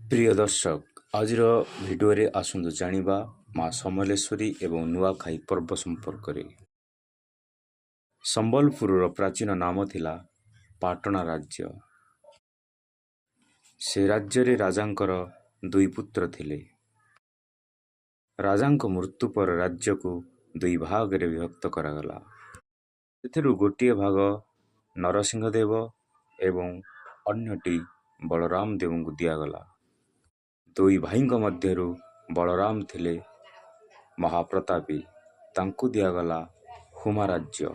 ପ୍ରିୟ ଦର୍ଶକ, ଆଜିର ଭିଡ଼ିଓରେ ଆସନ୍ତୁ ଜାଣିବା ମା ସମଲେଶ୍ୱରୀ ଏବଂ ନୂଆଖାଇ ପର୍ବ ସମ୍ପର୍କରେ। ସମ୍ବଲପୁରର ପ୍ରାଚୀନ ନାମ ଥିଲା ପାଟଣା ରାଜ୍ୟ। ସେ ରାଜ୍ୟରେ ରାଜାଙ୍କର ଦୁଇ ପୁତ୍ର ଥିଲେ। ରାଜାଙ୍କ ମୃତ୍ୟୁ ପରେ ରାଜ୍ୟକୁ ଦୁଇ ଭାଗରେ ବିଭକ୍ତ କରାଗଲା। ସେଥିରୁ ଗୋଟିଏ ଭାଗ ନରସିଂହ ଦେବ ଏବଂ ଅନ୍ୟଟି ବଳରାମ ଦେବଙ୍କୁ ଦିଆଗଲା। ଦୁଇ ଭାଇଙ୍କ ମଧ୍ୟରୁ ବଳରାମ ଥିଲେ ମହାପ୍ରତାପୀ। ତାଙ୍କୁ ଦିଆଗଲା ହୁମା ରାଜ୍ୟ।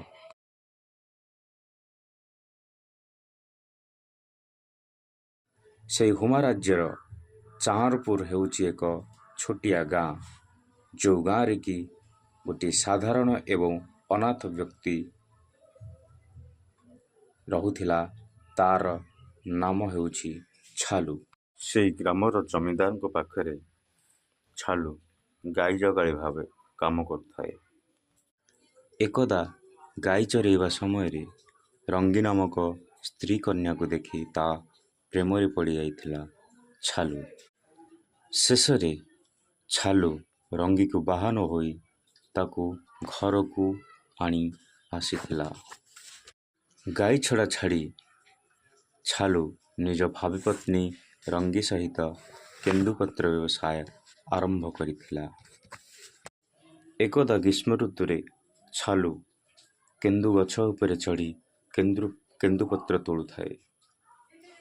ସେହି ହୁମା ରାଜ୍ୟର ଚାହାଁରପୁର ହେଉଛି ଏକ ଛୋଟିଆ ଗାଁ, ଯେଉଁ ଗାଁରେ କି ଗୋଟିଏ ସାଧାରଣ ଏବଂ ଅନାଥ ବ୍ୟକ୍ତି ରହୁଥିଲା। ତାର ନାମ ହେଉଛି ଛାଲୁ। ସେଇ ଗ୍ରାମର ଜମିଦାରଙ୍କ ପାଖରେ ଛାଲୁ ଗାଈ ଜଗାଳି ଭାବେ କାମ କରୁଥାଏ। ଏକଦା ଗାଈ ଚରେଇବା ସମୟରେ ରଙ୍ଗୀ ନାମକ ସ୍ତ୍ରୀ କନ୍ୟାକୁ ଦେଖି ତା ପ୍ରେମରେ ପଡ଼ିଯାଇଥିଲା ଛାଲୁ। ଶେଷରେ ଛାଲୁ ରଙ୍ଗୀକୁ ବାହା ନ ହୋଇ ତାକୁ ଘରକୁ ଆଣି ଆସିଥିଲା। ଗାଈ ଛଡ଼ା ଛାଡ଼ି ଛାଲୁ ନିଜ ଭାବୀ ପତ୍ନୀ ରଙ୍ଗୀ ସହିତ କେନ୍ଦୁପତ୍ର ବ୍ୟବସାୟ ଆରମ୍ଭ କରିଥିଲା। ଏକଦା ଗ୍ରୀଷ୍ମ ଋତୁରେ ଛାଲୁ କେନ୍ଦୁ ଗଛ ଉପରେ ଚଢ଼ି କେନ୍ଦୁପତ୍ର ତୋଳୁଥାଏ।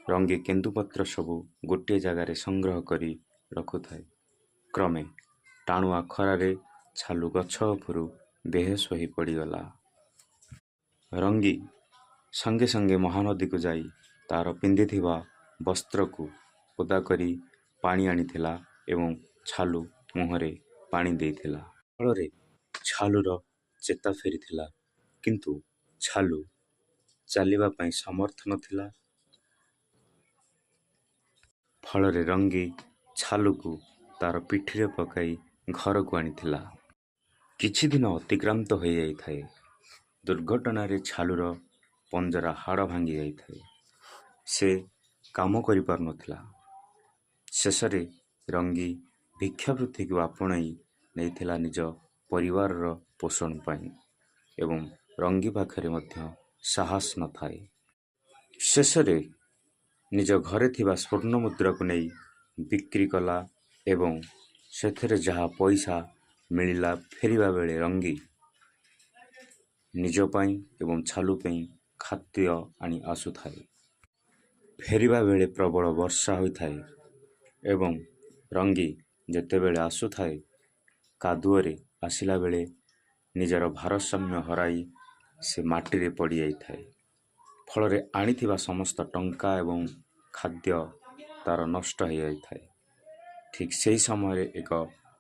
ରଙ୍ଗୀ କେନ୍ଦୁପତ୍ର ସବୁ ଗୋଟିଏ ଜାଗାରେ ସଂଗ୍ରହ କରି ରଖୁଥାଏ। କ୍ରମେ ଟାଣୁଆ ଖରାରେ ଛାଲୁ ଗଛ ଉପରୁ ବେହୋସ ହୋଇ ପଡ଼ିଗଲା। ରଙ୍ଗୀ ସଙ୍ଗେ ସଙ୍ଗେ ମହାନଦୀକୁ ଯାଇ ତାର ପିନ୍ଧିଥିବା ବସ୍ତ୍ରକୁ ଓଦା କରି ପାଣି ଆଣିଥିଲା ଏବଂ ଛାଲୁ ମୁହଁରେ ପାଣି ଦେଇଥିଲା। ଫଳରେ ଛାଲୁର ଚେତା ଫେରିଥିଲା, କିନ୍ତୁ ଛାଲୁ ଚାଲିବା ପାଇଁ ସମର୍ଥ ନଥିଲା। ଫଳରେ ରଙ୍ଗୀ ଛାଲୁକୁ ତାର ପିଠିରେ ପକାଇ ଘରକୁ ଆଣିଥିଲା। କିଛି ଦିନ ଅତିକ୍ରାନ୍ତ ହୋଇଯାଇଥାଏ। ଦୁର୍ଘଟଣାରେ ଛାଲୁର ପଞ୍ଜରା ହାଡ଼ ଭାଙ୍ଗି ଯାଇଥାଏ। ସେ କାମ କରିପାରୁନଥିଲା। ଶେଷରେ ରଙ୍ଗୀ ଭିକ୍ଷାବୃତ୍ତିକୁ ଆପଣେଇ ନେଇଥିଲା ନିଜ ପରିବାରର ପୋଷଣ ପାଇଁ ଏବଂ ରଙ୍ଗୀ ପାଖରେ ମଧ୍ୟ ସାହସ ନଥାଏ। ଶେଷରେ ନିଜ ଘରେ ଥିବା ସ୍ୱର୍ଣ୍ଣ ମୁଦ୍ରାକୁ ନେଇ ବିକ୍ରି କଲା ଏବଂ ସେଥିରେ ଯାହା ପଇସା ମିଳିଲା, ଫେରିବା ବେଳେ ରଙ୍ଗୀ ନିଜ ପାଇଁ ଏବଂ ଛାଲୁ ପାଇଁ ଖାଦ୍ୟ ଆଣି ଆସୁଥାଏ। ଫେରିବା ବେଳେ ପ୍ରବଳ ବର୍ଷା ହୋଇଥାଏ ଏବଂ ରଙ୍ଗୀ ଯେତେବେଳେ ଆସୁଥାଏ, କାଦୁଅରେ ଆସିଲା ବେଳେ ନିଜର ଭାରସାମ୍ୟ ହରାଇ ସେ ମାଟିରେ ପଡ଼ିଯାଇଥାଏ। ଫଳରେ ଆଣିଥିବା ସମସ୍ତ ଟଙ୍କା ଏବଂ ଖାଦ୍ୟ ତାର ନଷ୍ଟ ହୋଇଯାଇଥାଏ। ଠିକ୍ ସେହି ସମୟରେ ଏକ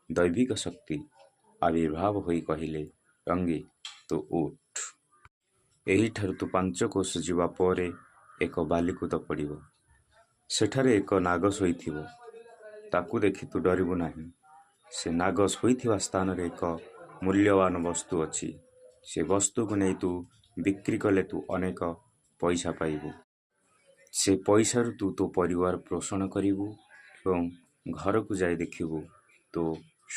ଦୈବିକ ଶକ୍ତି ଆବିର୍ଭାବ ହୋଇ କହିଲେ, "ରଙ୍ଗୀ, ତୁ ଉଠ। ଏହିଠାରୁ ତୁ 5 କୋଶ ଯିବା ପରେ ଏକ ବାଲିକୁଦ ପଡ଼ିବ। ସେଠାରେ ଏକ ନାଗ ଶୋଇଥିବ। ତାକୁ ଦେଖି ତୁ ଡରିବୁ ନାହିଁ। ସେ ନାଗ ଶୋଇଥିବା ସ୍ଥାନରେ ଏକ ମୂଲ୍ୟବାନ ବସ୍ତୁ ଅଛି। ସେ ବସ୍ତୁକୁ ନେଇ ତୁ ବିକ୍ରି କଲେ ତୁ ଅନେକ ପଇସା ପାଇବୁ। ସେ ପଇସାରୁ ତୁ ତୋ ପରିବାର ପୋଷଣ କରିବୁ ଏବଂ ଘରକୁ ଯାଇ ଦେଖିବୁ ତୋ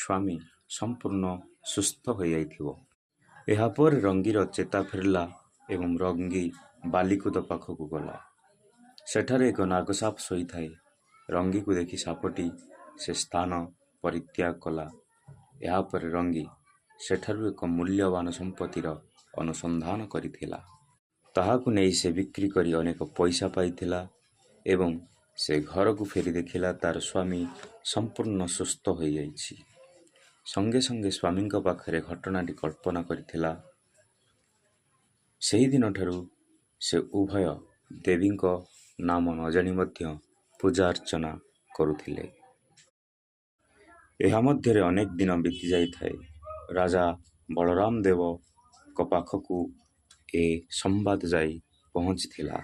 ସ୍ୱାମୀ ସମ୍ପୂର୍ଣ୍ଣ ସୁସ୍ଥ ହୋଇଯାଇଥିବ।" ଏହାପରେ ରଙ୍ଗୀର ଚେତା ଫେରିଲା ଏବଂ ରଙ୍ଗୀ ବାଲିକୁଦ ପାଖକୁ ଗଲା। ସେଠାରେ ଏକ ନାଗସାପ ଶୋଇଥାଏ। ରଙ୍ଗୀକୁ ଦେଖି ସାପଟି ସେ ସ୍ଥାନ ପରିତ୍ୟାଗ କଲା। ଏହାପରେ ରଙ୍ଗୀ ସେଠାରୁ ଏକ ମୂଲ୍ୟବାନ ସମ୍ପତ୍ତିର ଅନୁସନ୍ଧାନ କରିଥିଲା। ତାହାକୁ ନେଇ ସେ ବିକ୍ରି କରି ଅନେକ ପଇସା ପାଇଥିଲା ଏବଂ ସେ ଘରକୁ ଫେରି ଦେଖିଲା ତାର ସ୍ୱାମୀ ସମ୍ପୂର୍ଣ୍ଣ ସୁସ୍ଥ ହୋଇଯାଇଛି। ସଙ୍ଗେ ସଙ୍ଗେ ସ୍ୱାମୀଙ୍କ ପାଖରେ ଘଟଣାଟି କଳ୍ପନା କରିଥିଲା। ସେହିଦିନଠାରୁ ସେ ଉଭୟ ଦେବୀଙ୍କ ନାମ ନ ଜାଣି ମଧ୍ୟ ପୂଜା ଅର୍ଚ୍ଚନା କରୁଥିଲେ। ଏହା ମଧ୍ୟରେ ଅନେକ ଦିନ ବିତି ଯାଇଥାଏ। ରାଜା ବଳରାମ ଦେବଙ୍କ ପାଖକୁ ଏ ସମ୍ବାଦ ଯାଇ ପହଞ୍ଚିଥିଲା।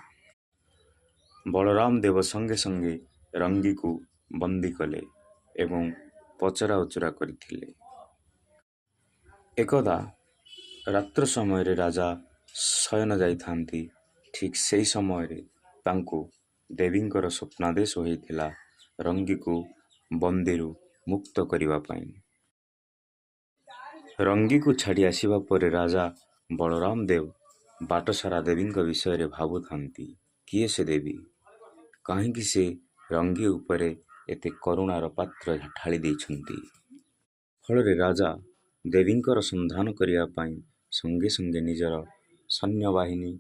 ବଳରାମ ଦେବ ସଙ୍ଗେ ସଙ୍ଗେ ରଙ୍ଗୀକୁ ବନ୍ଦୀ କଲେ ଏବଂ ପଚରା ଉଚରା କରିଥିଲେ। ଏକଦା ରାତ୍ର ସମୟରେ ରାଜା ଶୟନ ଯାଇଥାନ୍ତି। ଠିକ୍ ସେହି ସମୟରେ ତାଙ୍କୁ ଦେବୀଙ୍କର ସ୍ୱପ୍ନାଦେଶ ହୋଇଥିଲା। ରଙ୍ଗୀକୁ ବନ୍ଦୀରୁ ମୁକ୍ତ କରିବା ପାଇଁ। ରଙ୍ଗୀକୁ ଛାଡ଼ି ଆସିବା ପରେ ରାଜା ବଳରାମ ଦେବ ବାଟସାରା ଦେବୀଙ୍କ ବିଷୟରେ ଭାବୁଥାନ୍ତି। କିଏ ସେ ଦେବୀ? କାହିଁକି ସେ ରଙ୍ଗୀ ଉପରେ ଏତେ କରୁଣାର ପାତ୍ର ଢାଳି ଦେଇଛନ୍ତି? ଫଳରେ ରାଜା ଦେବୀଙ୍କର ସନ୍ଧାନ କରିବା ପାଇଁ ସଙ୍ଗେ ସଙ୍ଗେ ନିଜର ସୈନ୍ୟବାହିନୀ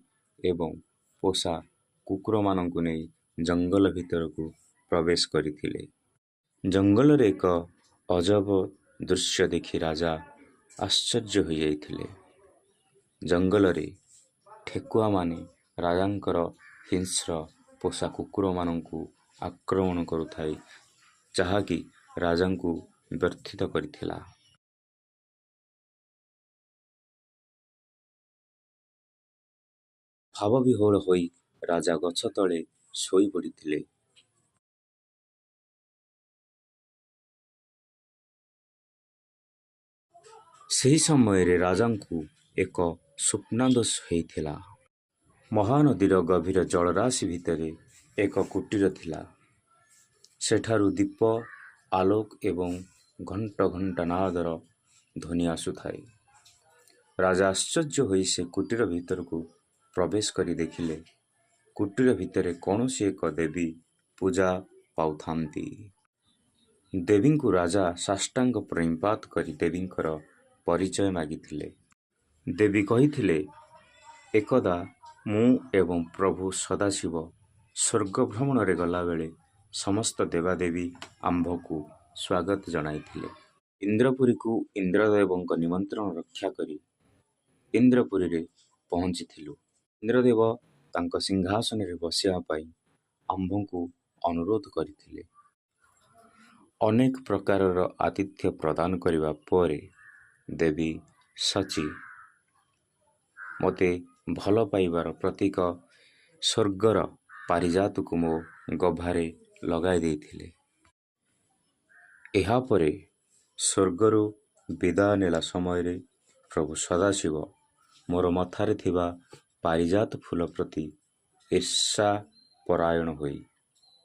ଏବଂ ପୋଷା କୁକୁରମାନଙ୍କୁ ନେଇ ଜଙ୍ଗଲ ଭିତରକୁ ପ୍ରବେଶ କରିଥିଲେ। ଜଙ୍ଗଲରେ ଏକ ଅଜବ ଦୃଶ୍ୟ ଦେଖି ରାଜା ଆଶ୍ଚର୍ଯ୍ୟ ହୋଇଯାଇଥିଲେ। ଜଙ୍ଗଲରେ ଠେକୁଆମାନେ ରାଜାଙ୍କର ହିଂସ୍ର ପୋଷା କୁକୁରମାନଙ୍କୁ ଆକ୍ରମଣ କରୁଥାଏ, ଯାହାକି ରାଜାଙ୍କୁ ବ୍ୟଥିତ କରିଥିଲା। ଭାବବିହ୍ୱଳ ହୋଇ ରାଜା ଗଛ ତଳେ ଶୋଇପଡ଼ିଥିଲେ। ସେହି ସମୟରେ ରାଜାଙ୍କୁ ଏକ ସ୍ୱପ୍ନାଦେଶ ହୋଇଥିଲା। ମହାନଦୀର ଗଭୀର ଜଳରାଶି ଭିତରେ ଏକ କୁଟୀର ଥିଲା। ସେଠାରୁ ଦୀପ ଆଲୋକ ଏବଂ ଘଣ୍ଟ ଘଣ୍ଟାନାଦର ଧ୍ୱନି ଆସୁଥାଏ। ରାଜା ଆଶ୍ଚର୍ଯ୍ୟ ହୋଇ ସେ କୁଟୀର ଭିତରକୁ ପ୍ରବେଶ କରି ଦେଖିଲେ, କୁଟୀର ଭିତରେ କୌଣସି ଏକ ଦେବୀ ପୂଜା ପାଉଥାନ୍ତି। ଦେବୀଙ୍କୁ ରାଜା ସାଷ୍ଟାଙ୍ଗ ପ୍ରଣିପାତ କରି ଦେବୀଙ୍କର ପରିଚୟ ମାଗିଥିଲେ। ଦେବୀ କହିଥିଲେ, ଏକଦା ମୁଁ ଏବଂ ପ୍ରଭୁ ସଦାଶିବ ସ୍ୱର୍ଗ ଭ୍ରମଣରେ ଗଲାବେଳେ ସମସ୍ତ ଦେବାଦେବୀ ଆମ୍ଭକୁ ସ୍ୱାଗତ ଜଣାଇଥିଲେ। ଇନ୍ଦ୍ରପୁରୀକୁ ଇନ୍ଦ୍ରଦେବଙ୍କ ନିମନ୍ତ୍ରଣ ରକ୍ଷା କରି ଇନ୍ଦ୍ରପୁରୀରେ ପହଞ୍ଚିଥିଲୁ। ଇନ୍ଦ୍ରଦେବ ତାଙ୍କ ସିଂହାସନରେ ବସିବା ପାଇଁ ଆମ୍ଭଙ୍କୁ ଅନୁରୋଧ କରିଥିଲେ। ଅନେକ ପ୍ରକାରର ଆତିଥ୍ୟ ପ୍ରଦାନ କରିବା ପରେ ଦେବୀ ଶଚୀ ମୋତେ ଭଲ ପାଇବାର ପ୍ରତୀକ ସ୍ୱର୍ଗର ପାରିଜାତକୁ ମୋ ଗଭାରେ ଲଗାଇ ଦେଇଥିଲେ। ଏହାପରେ ସ୍ୱର୍ଗରୁ ବିଦାୟ ନେଲା ସମୟରେ ପ୍ରଭୁ ସଦାଶିବ ମୋର ମଥାରେ ଥିବା ପାରିଜାତ ଫୁଲ ପ୍ରତି ଈର୍ଷାପରାୟଣ ହୋଇ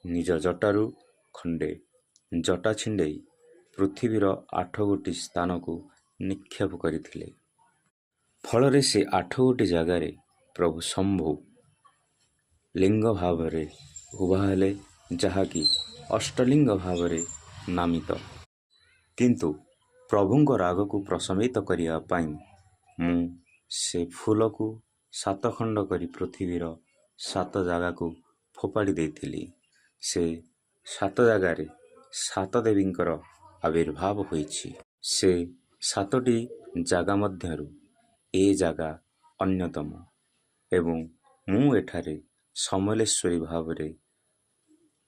ନିଜ ଜଟାରୁ ଖଣ୍ଡେ ଜଟା ଛିଣ୍ଡେଇ ପୃଥିବୀର 8ଗୋଟି ସ୍ଥାନକୁ ନିକ୍ଷେପ କରିଥିଲେ। ଫଳରେ ସେ 8ଗୋଟି ଜାଗାରେ ପ୍ରଭୁ ଶମ୍ଭୁ ଲିଙ୍ଗ ଭାବରେ ଉଭା ହେଲେ, ଯାହାକି ଅଷ୍ଟଲିଙ୍ଗ ଭାବରେ ନାମିତ। କିନ୍ତୁ ପ୍ରଭୁଙ୍କ ରାଗକୁ ପ୍ରଶମିତ କରିବା ପାଇଁ ମୁଁ ସେ ଫୁଲକୁ 7 ଖଣ୍ଡ କରି ପୃଥିବୀର ସାତ ଜାଗାକୁ ଫୋପାଡ଼ି ଦେଇଥିଲି। ସେ ସାତ ଜାଗାରେ ସାତ ଦେବୀଙ୍କର ଆବିର୍ଭାବ ହୋଇଛି। ସେ ସାତଟି ଜାଗା ମଧ୍ୟରୁ ଏ ଜାଗା ଅନ୍ୟତମ ଏବଂ ମୁଁ ଏଠାରେ ସମଲେଶ୍ୱରୀ ଭାବରେ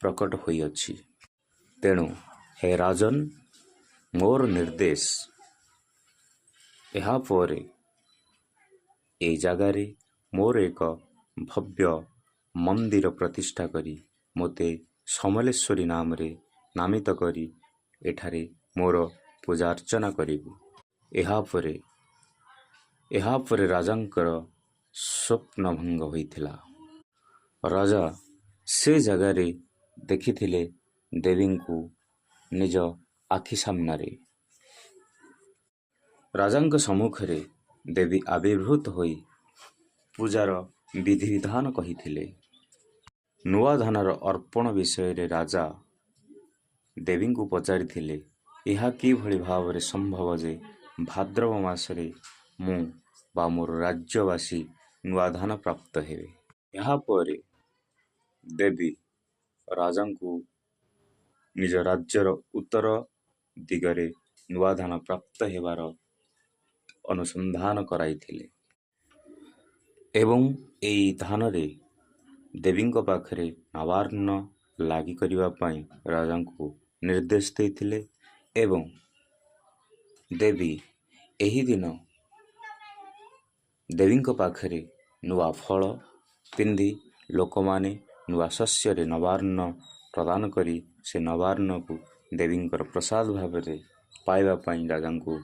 ପ୍ରକଟ ହୋଇଅଛି। ତେଣୁ ହେ ରାଜନ୍, ମୋର ନିର୍ଦ୍ଦେଶ, ଏହାପରେ ଏ ଜାଗାରେ ମୋର ଏକ ଭବ୍ୟ ମନ୍ଦିର ପ୍ରତିଷ୍ଠା କରି ମୋତେ ସମଲେଶ୍ୱରୀ ନାମରେ ନାମିତ କରି ଏଠାରେ ମୋର ପୂଜା ଅର୍ଚ୍ଚନା କରିବୁ। ଏହାପରେ ରାଜାଙ୍କର ସ୍ୱପ୍ନ ଭଙ୍ଗ ହୋଇଥିଲା। ରାଜା ସେ ଜାଗାରେ ଦେଖିଥିଲେ ଦେବୀଙ୍କୁ ନିଜ ଆଖି ସାମ୍ନାରେ। ରାଜାଙ୍କ ସମ୍ମୁଖରେ ଦେବୀ ଆବିର୍ଭୂତ ହୋଇ ପୂଜାର ବିଧିବିଧାନ କହିଥିଲେ। ନୂଆ ଧାନର ଅର୍ପଣ ବିଷୟରେ ରାଜା ଦେବୀଙ୍କୁ ପଚାରିଥିଲେ, ଏହା କିଭଳି ଭାବରେ ସମ୍ଭବ ଯେ ଭାଦ୍ରବ ମାସରେ ମୁଁ ବା ମୋର ରାଜ୍ୟବାସୀ ନୂଆ ଧାନ ପ୍ରାପ୍ତ ହେବେ? ଏହାପରେ ଦେବୀ ରାଜାଙ୍କୁ ନିଜ ରାଜ୍ୟର ଉତ୍ତର ଦିଗରେ ନୂଆ ଧାନ ପ୍ରାପ୍ତ ହେବାର ଅନୁସନ୍ଧାନ କରାଇଥିଲେ ଏବଂ ଏହି ଧାନରେ ଦେବୀଙ୍କ ପାଖରେ ନବାନ୍ନ ଲାଗି କରିବା ପାଇଁ ରାଜାଙ୍କୁ ନିର୍ଦ୍ଦେଶ ଦେଇଥିଲେ ଏବଂ ଦେବୀ ଏହି ଦିନ ଦେବୀଙ୍କ ପାଖରେ ନୂଆ ଫଳ ପିନ୍ଧି ଲୋକମାନେ ନୂଆ ଶସ୍ୟରେ ନବାନ୍ନ ପ୍ରଦାନ କରି ସେ ନବାନ୍ନକୁ ଦେବୀଙ୍କର ପ୍ରସାଦ ଭାବରେ ପାଇବା ପାଇଁ ରାଜାଙ୍କୁ